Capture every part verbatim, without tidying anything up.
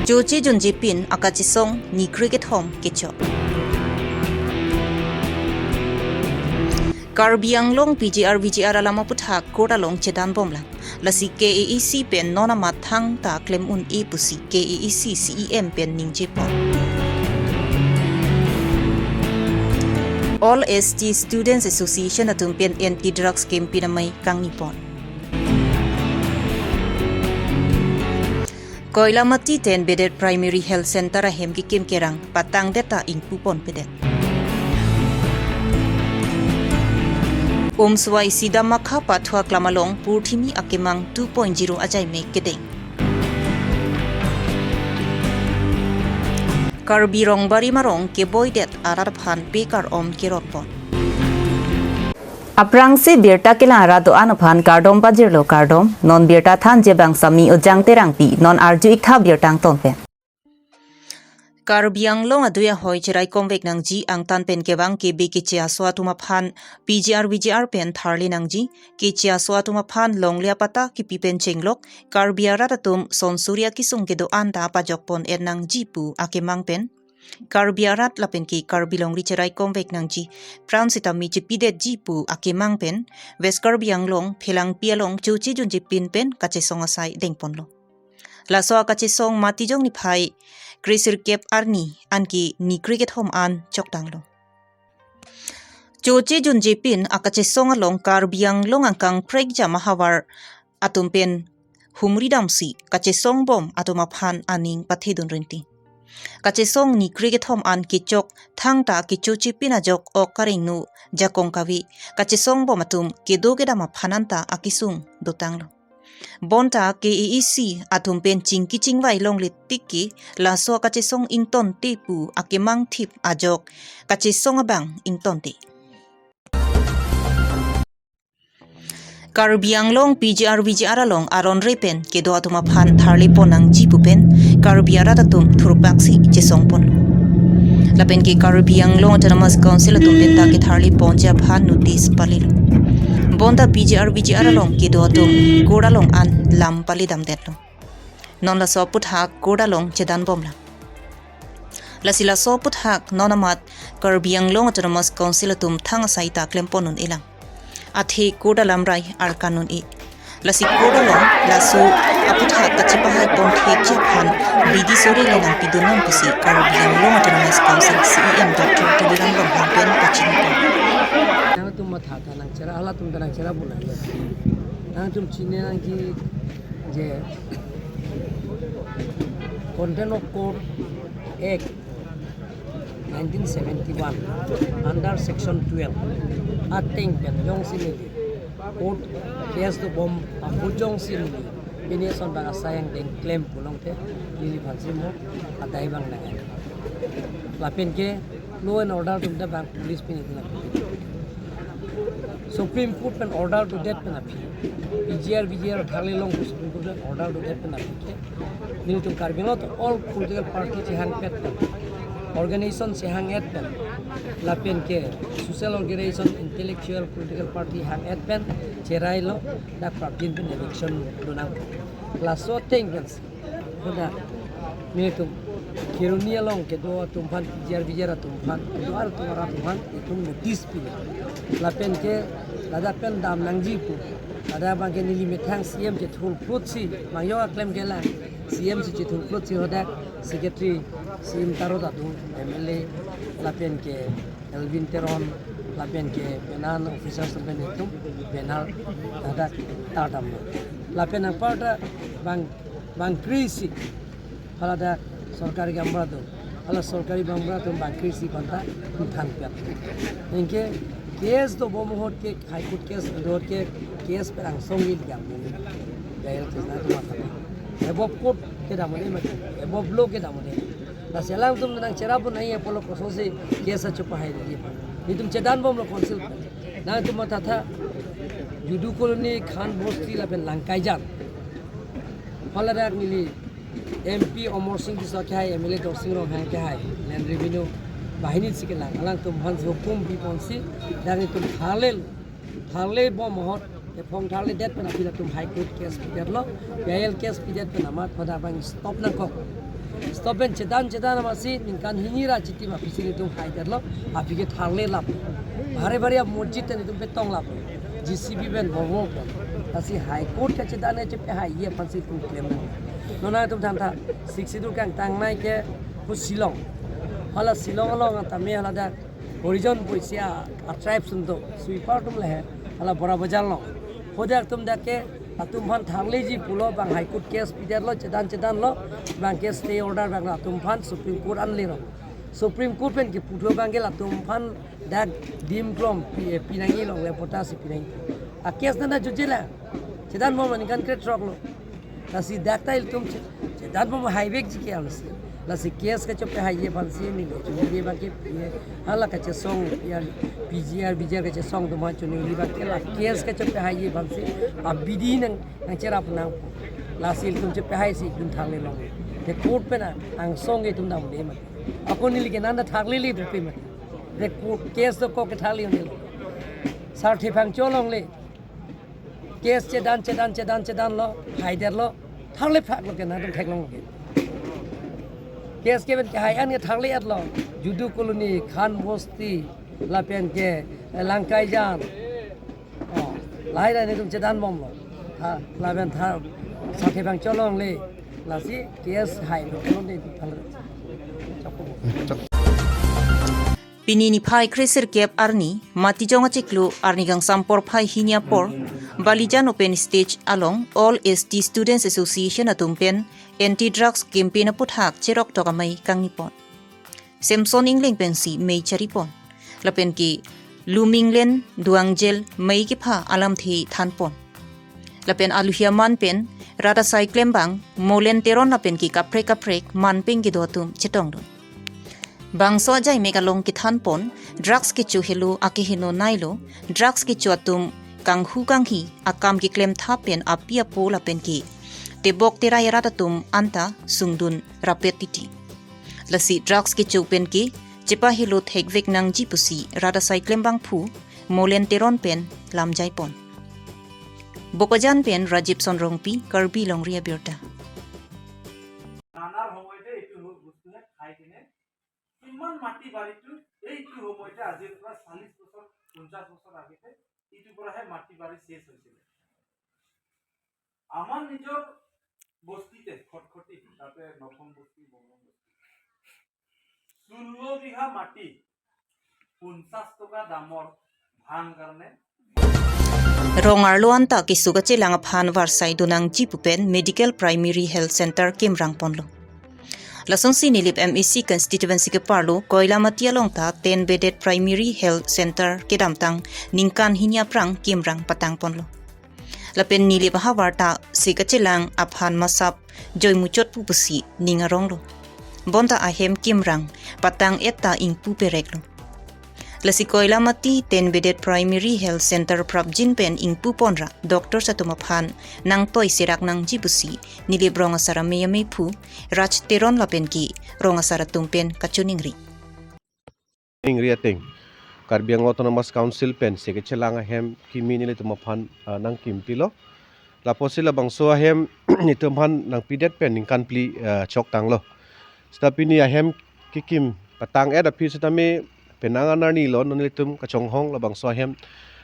Choche junjepin akachesong ni krekethom kechok. Karbi Anglong P G R V G R alam aphuthak court along chedan bomlang. Lasi K A A C pen non amat thangta klem un-e pusi K A A C C E M pen ningjepon. All S T Students Association atum pen anti drugs campaign amei kangnipon. Koilamati ten bedet Primary Health Center ahem kekim kerang patangdet ta ingpuponpedet. Umswai Sidamakha Pathua Klam along Purthimi akemang two point zero ajai me kedeng. Karbi Rongbari Marong keboidet arat aphan pekar om keronpon. Aphrangsi birta kelang arat do-an aphan kardom pajirlo kardom, non birta thanji abang Sami Ujang Terangpi, non arju-ik tha birta angton pen. Karbi Anglong adui ahoi cherai komvek nangji angtan pen kevang kebe keche aso atum aphan P G R V G R pen tharli nangji, keche aso atum aphan longle apata kipi pen chenglok, Karbi arat atum sonsuri akesung kedo-an ta pajokpon et nangji pu akemang pen Karbi arat lapen ke Karbi longri cherai komvek nangji pran sitame chepidetji pu akemang pen West Karbi Anglong Phelangpi along Choche junjepin pen kachesong asai dengponlo. Laso akachesong Matijong niphai kresirkep arni anke ni krekethom an chokdanglo. Choche junjepin akachesong along Karbi Anglong angkang prekjam ahavar atum pen humri damsi kachesong bom atum aphan aning pathedun rinti. Kachesong ni krekethom an kechok thangta kechochepin ajok ok karengno jakong kave kachesong bom atum kedo kedam aphan anta akesung dotanglo. Bonta K A A C atum pen chingki chingvai longle tik ke laso kachesong ingtonte pu akemang thip ajok kachesong abang ingtonte. Karbi Anglong P G R V G R along aron re pen kedo atum aphan tharli pon nangji pu pen Karbi arat atum thurpaksi chesongpon. Lapen ke Karbi Anglong Autonomous Council atum pen ta ketharli ponji aphan notice palilo. Bonta P G R V G R along kedo atum court along an lam palidamdetlo. Non laso aphuthak court along chedan bomlang. Lasi laso aphuthak non amat Karbi Anglong Autonomous Council atum thang asai ta klempon un-elang. Athe court alamrai arkan un-e. Lasi court along laso aphuthak kachepahai pon thekji aphan bidi sore le nangpidun nang pusi Karbi Anglong Autonomous Council C E M Doctor Tuliram Ronghang pen pachinipon. Nangtum matha tha nangchera, halatum ta nangchera pu nang. Nangtum chini nangji je Contempt of Court Act nineteen seventy-one under section twelve ateng pen jongsi neli court case dobom ahut jongsi neli pini asonbak asai angdeng klem pulote neli aphansi mo adai abang nang. Lapen ke law and order atum ta bang police pini tina. Supreme Court pen order dodet pen aphi, P G R V G R tharli long Supreme Court pen order dodet pen aphi ke nelitum Karbi Anglong along all political party chehang pet pen, organization chehang et pen, lapen ke social organization, intellectual political party hang et pen cherailo, dak prapjin pen eviction do nang. Laso ateng pen si hadak nelitum Kheroni along kedo atum aphan, P G R V G R atum aphan, kedo arat atum, arat atum aphan itum notice pilo. Lapen ke ladak pen dam nangji pu, ladak abang ke neli methang C E M chethurphutsi, mangjok aklem kelang, C E M si chethurphutsi hadak secretary C M Taro atum, M L A, lapen ke Elwin Teron, lapen ke penang officers atum pen itum banner hadak tardamlo. Lapen anparta bang, bangkrisi, hala dak sorkari gaonbura atum, hala sorkari gaonbura atum bangkrisi aphanta than pet. Anke case dobom ahut ke, High Court case do ahut ke, case pen angsong il jam. Jail case nangtum matha. Above court kedam un-e mati, above law kedam un-e. Lasi alangtum nangchera pu nangji apotlo kosonsi case achepahai nangji. Nelitum chedan bomlo council pen. Nangtum matha tha, Judu Colony, Khan Bosti lapen Langkaijan, haladak neli M P Amarsing Tisso kehai, M L A Dorsing Ronghang kehai, Land Revenue Bahini si kelang, alangtum aphansi hukum piponsi, dak nelitum tharle, tharle bom ahut, ephong tharledet pen aphi latum High Court case pidetlo, P I L case pidet pen amat hadak abang stop nangkok. Stop pen chedan chedan amatsi ningkan hini ra chitim aphi si nelitum haidetlo, aphi ke tharle lap. Bhari bhari a-mosjid ta nelitum petong lap. J C B pen bovo pen. Lasi High Court kachedan kachepahaiji aphan si itum klem nang. Non nangtum thantha, Sixth Schedule kangtangnei ke hu Shillong. Hala Shillong along tame hala dak Harijan pusi a-tribe atum do, sweeper atum le he, hala Bora Bazar along. Hadak atum dak ke, atum aphan tharleji pulo, bang High Court case pidetlo, chedan chedanlo, bang ke stay order bang atum aphan Supreme Court anle rong. Supreme Court pen kepu thu bang ke latum aphan dak dim klom pi, eh, pinangji longle, pota si pinangji. A case nana jujela. Chedan mo mani kan kre trok lo. Lasi dak ta ilitum che, chedan mo haivekji ke alsi. Lasi case kachepahaiji aphan si neli chunili bang ke, eh, hala kachesong, ya, P G R, V G R kachesong atum aphan chunili bang ke la case kachepahaiji aphan si abidi nang, nangcherap nang. Lasi ilitum chepahai si itum tharle long. Te court pen angsong ke itum damde ma. Ako neli ke nanda tharlele pupe ma. Te court case dokok ke tharle unde lo. Sarthe phangcho longle. Case chedan, chedan, chedan, chedanlo, haidetlo, tharle phaklo ke nangtum theklonglo ke. Case ke pen kehai an ke tharle-etlo, Judu Colony, Khan Bosti, lapen ke, eh, Langkaijan. Oh, lahai ra nelitum chedan bomlo. Tha, lapen tha, sarthe phangcho longle, lasi case hailo, lo de tharle. Pini niphai kre sirkep arni, Matijong achiklo arni kangsam porphai hini apor, Balijan Open Stage along All S T Students Association atum pen Anti Drugs Campaign aputhak cheroktok amei kangnipon. Samson Engleng pensi mei charipon. Lapen ke Luminglen Duangjel mei kepha alamthe thanpon. Lapen aluhia man pen rat asai klembang Molen Teron lapen ke kaprek kaprek man peng kedo atum chetongdun. Bangso ajai mek along kethanpon, drugs kecho helo akeheno neilo, drugs kecho atum kanghu kanghi akam keklem thap pen api apo lapen ke tebok terai arat atum anta sungdun rapet titi. Lasi drugs kecho pen ke chepahelo thekvek nangji pusi rat asai klembangphu Molen Teron pen lamjaipon. Bokajan pen Rajib Sonrongpi, Karbi Longri Abirta. নানাৰ সময়তে এইটো হ-, বস্তুহে খাই কিনে ইমান মাটি বাৰীটো এইটো সময়তে আজিৰ পৰা চল্লিছ বছৰ, পঞ্চাছ বছৰ আগতে এইটো পৰাহে মাটি বাৰী চেচ হৈছিলে। আমাৰ নিজৰ বস্তিতে খটখটি, তাতে নথম বস্তি, বমৰম বস্তি, ষোল্ল বিঘা মাটি পঞ্চাছ টকা দামৰ ভাং কাৰণে Rong arlo anta keso kachelang aphan varsai donangji pu pen Medical Primary Health Center kimrang ponlo. Lasonsi Nilip M A C constituency keparlo Koilamati along ta ten bedded Primary Health Center kedamtang ningkan hini aphrang kimrang patang ponlo. Lapen Nilip ahavar ta se kachelang aphan masap joimuchot pu pusi ning aronglo. Bonta ahem kimrang patang-et ta ingpu pereklo. Lasi Koilamati ten bedded Primary Health Center prapjin pen ingpu ponra doctors atum aphan nangtoi serak nangji pusi Nilip rong asar amei ameiphu Raj Teron lapen ke rong asar atum pen kachiningri. Ningri ateng Karbi Anglong Autonomous Council pen se kachelang ahem kimi nelitum aphan, ah, nangkimpilo. Lapusi labangso ahem nelitum aphan nangpidet pen ningkan phli, ah, chok tanglo. Seta pini ahem kekim patang-et aphi setame penang anarni lo, non nelitum kachonghong labangso ahem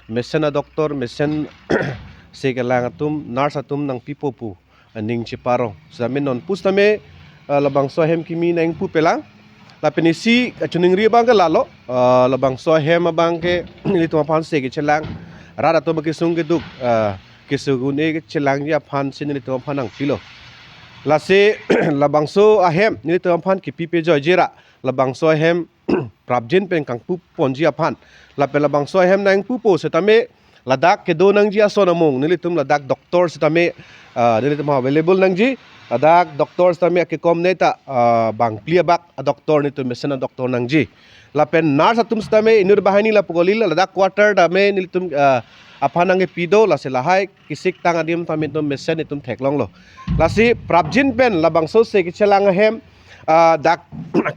mesen a-doctor, mesen se kelang atum, nurse atum nangpipo pu aning cheparong. Setame non pusitame, ah, labangso ahem kimi nangpupelang. Lapen isi kachiningri abang ke lalo, ah, labangso ahem abang ke nelitum aphan se kachelang rat atum kesung keduk, ah, keso un-e kachelangji aphan si nelitum aphan nangpilo. Lasi labangso ahem nelitum aphan kipi pejoiji ra labangso ahem prapjin pen kangpu ponji aphan. Lapen labangso ahem nangpupo setame ladak kedo nangji ason amung nelitum ladak doctor setame, ah, nelitum available nangji. Ladak doctor setame akekom ne ta, ah, bang phli abak a-doctor nelitum mesen a-doctor nangji. Lapen nurse atum setame inut banghini lapu kali ladak quarter tame nelitum, ah, aphan nangkepi do, lasi lahai kesik tang adim tame nelitum mesen nelitum theklonglo. Lasi prapjin pen labangso se kachelang ahem, ah, dak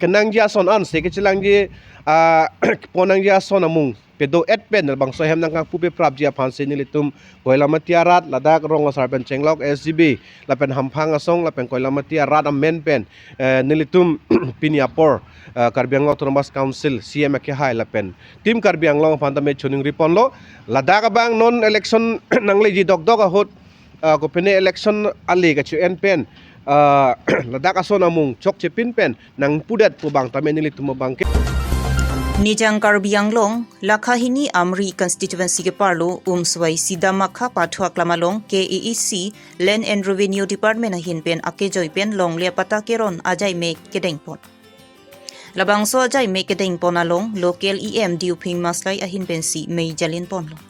kenangji ason an se kachelangji, ah, ponangji ason amung pedo-et pen labangso ahem nangkangpupe prapji aphansi nelitum Koilamati arat ladak rong asar pen chenglok S G B lapen hamphang asong lapen Koilamati arat amen pen, eh, nelitum pini apor, eh, Karbi Anglong Autonomous Council C E M akehai lapen Team Karbi Anglong aphan tame choningri ponlo. Ladak abang non election nangleji dokdok ahut, ah, kopine election ale kacho-en pen, ah, ladak ason amung chokche pin pen nangpudet pu abang tame nelitum abang ke. Nijang Karbi Anglong, Lakha hini Amri constituency keparlo Umswai Sidamakha pathu aklam along K A A C Land and Revenue Department ahin pen akejoi pen longle apatta keron ajaimek kedeng pon. Labangso ajaimek kedeng pon along local E M Diuphing Maslai ahin pensi mei jalin ponlo.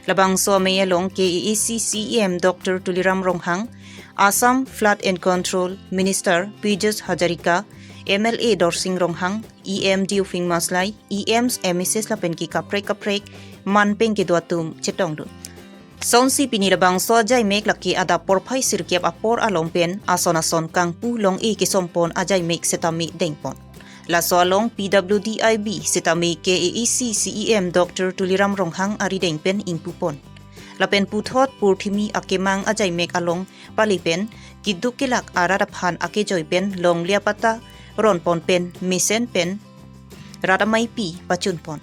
Labangso amei along K A A C C E M Doctor Tuliram Ronghang, Assam Flood and Control Minister Piyush Hazarika, M L A Dorsing Ronghang, E M Diuphing Maslai, E Ms, M S S lapen ke kaprek kaprek man pen kedo atum chetongdun. Sonsi pini labangso ajaimek lake adap porphai sirkep apor along pen ason ason kangpu long-e kesompon ajaimek setame dengpon. Laso along P W D I B setame K A A C C E M Doctor Tuliram Ronghang arideng pen ingpupon. Lapen puthot purthimi akemang ajaimek along pali pen keduk kelak arat aphan akejoi pen longle apatta ronpon pen mesen pen rat ameipi pachunpon.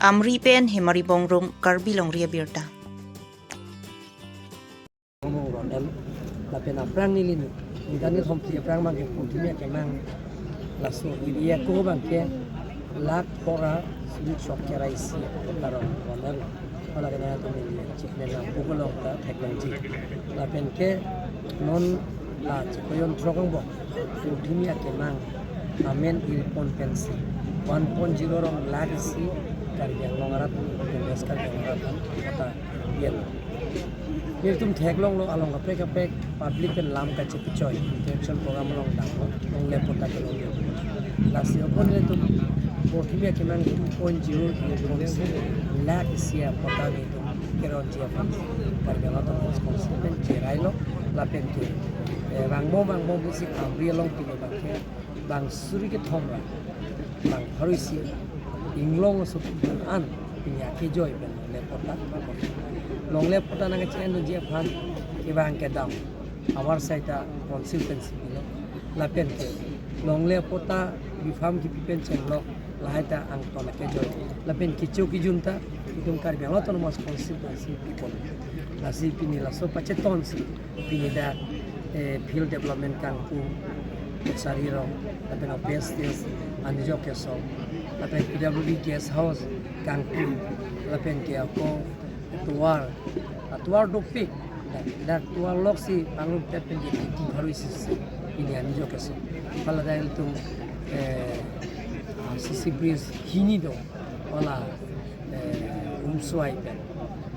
Amri pen Hemari Bongrung, Karbi Longri Abirta. Ronel, lapen aphrang neli ni, nidani thomthi aphrang mangke purthimi akemang laso area ko bangke lakh pharo suri chok kre isi karon Ronel, hala kena to neli chikne na buko long ta theklongji. Lapen ke non la chikoyon throk angbong purthimi akemang amen irpon pensi one point zero rong lakh isi Karbi Anglong arat, West Karbi Anglong arat an kata yen. Nelitum theklonglo along kaprek kaprek public pen lam kachepechoi interaction program along damlo, longle apatta kelong. Lasi apot nelitum purthimi akemang two point zero lakh isi apatta nelitum keronji aphan Karbi Anglong Autonomous Council pen cherailo lapen ke, eh, vangbom vangbom isi Amri along pilo bangke bang suri kethom ra bang pharo isi inglong aso an pini akejoi pen longle apatta. Longle apatta nangkachenduji aphan kevang kedam avar saita council pensi pilo lapen ke longle apatta bifam kipi pen chenglok lahai ta angton akejoi lapen kecho kejun ta itum Karbi Anglong Autonomous Council pensi pipon. Lasi pini laso pachetonsi pini dak, eh, field development kangpu sari rong lapen open stage anijok keso lapen P W D guest house kangpu lapen ke ako tovar, atovar dopik dak, dak tovar loksi pangrum tep pen ke pharo isi si pini anijok keso. Hala dak ilitum, eh, C C bridge hini do, hala, eh, Umswai pen,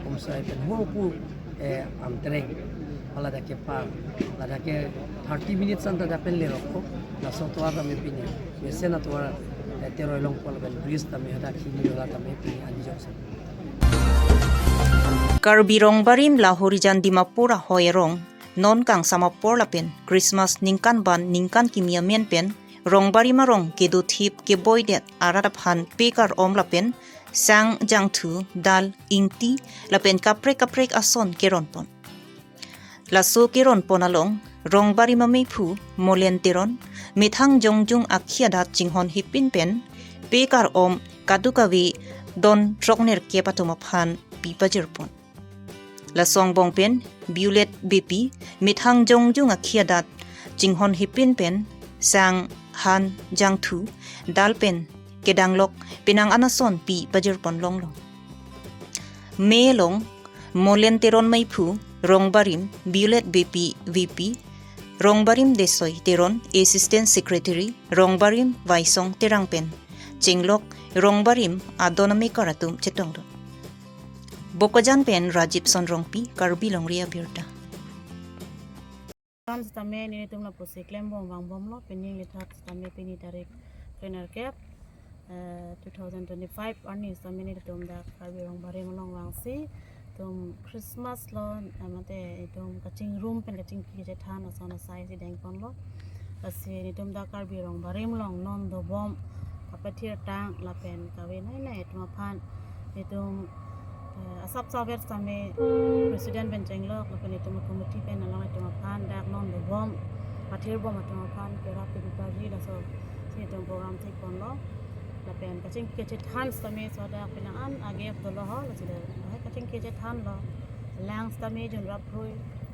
Umswai pen ho pu, eh, Amtreng, hala dak kepar, hala dak ke thirty minutes anta dak pen lerokpo, laso tovar tame pini mesen atovar, eh, teroi longpo lapen bridge tame hadak hini dola tame pini anijok keso. Karbi Rongbarim Lahorijan Dimapur ahoi arong non kangsam apor lapen Christmas ningkan ban ningkan kimi amen pen Rongbarim arong kedothip keboidet arat aphan pe kar-om lapen sang, jangthu, dal, ingti lapen kaprek kaprek ason keronpon. Laso keronpon along Rongbarim ameiphu Molen Teron methang jongjung akhi adat chinghon hipin pen pe kar-om kadokave don throknerkep atum aphan pi pajirpon. Laso angbong pen Violet Beypi methang jongjung akhi adat chinghon hipin pen sang, han, jangthu, dal pen kedanglok penang an ason pi pajirpon longlo. Mei along Molen Teron meiphu Rongbarim Violet Beypi V P, Rongbarim Desoi Teron Assistant Secretary, Rongbarim Vaisong Terang pen chenglok Rongbarim adon amekar atum chetongdun. Bokajan pen Rajib Sonrongpi, Karbi Longri Abirta. Kam sitame nelitum lapusi klembom vangbomlo, pini ningkan sitame pini tarik krenerkep, eh, two thousand twenty-five arni sitame nelitum dak Karbi Rongbarim along vangsi itum Christmas lo, eh, mate itum kachingrum pen kachingki kachethan ason asai si dengponlo. Lasi nelitum dak Karbi Rongbarim along non dobom Pathirtang lapen kave nai nai atum aphan, itum eh, asap saver sitame president pen chenglok lapen itum committee pen along itum aphan dak non dobom, pathirbom atum aphan kerap kebi parji, laso si itum program thik ponlo. Lapen kachingki kachethan sitame sodak penang an agep dolo ho, lasi dak hai kachingki kachethanlo. Lang sitame junrap rui,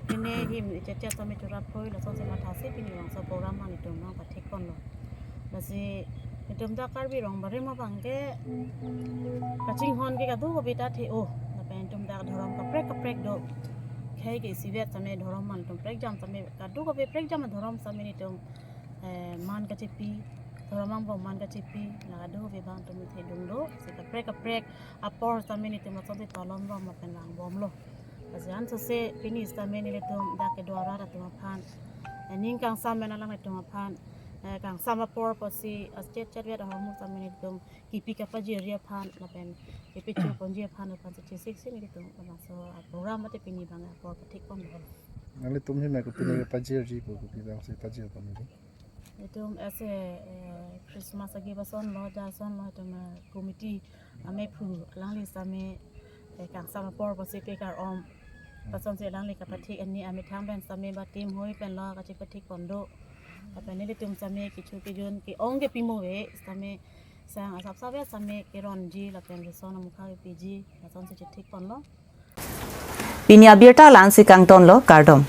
pine him ichet chet sitame churap rui, laso si mathasi pini bangso program an itum nang pathik ponlo. Lasi itum dak Karbi Rong Barim abang ke kachinghon ke kadokave ta the-o. Lapen itum dak dhorom kaprek kaprek do. Khei ke isivet sitame dhorom an itum prekjam sitame kadokave prekjam dhorom sitame itum eh, man kachepi, dhorom angbong man kachepi, la kadokave abang itum thedung do. Si kaprek kaprek apor sitame itum asonsi palon bom lapen vang bomlo. Lasi ansose pini sitame nelitum dak kedo arat atum aphan, eh, ning kangsam pen alanglitum aphan, eh, kangsam apor pusi achet chet vet ahormu sitame nelitum kipi kapajirji aphan lapen kipi chu ponji aphan aphan si chesik si nelitum labangso program mate pini bang apor pathik ponlo. Nanglitum him ko pini pajirji pu kopi bangsi pajir ponji? Itum ese eh, Christmas agi bason lo, jason lo, itum eh, committee amephu alangli sitame eh, kangsam apor pusi pekar om. Pasonsi alangli kapathik ani amethang pen sitame ba team hoi pen lo kachepathik pon do. Lapen nelitum sitame kichu kijun ke-ong ke pimo ave sitame sang asap saver sitame keronji lapen rison amukha kepiji, lasonsi chethik ponlo. Pini abirta la-ansi kangtonlo, kardom.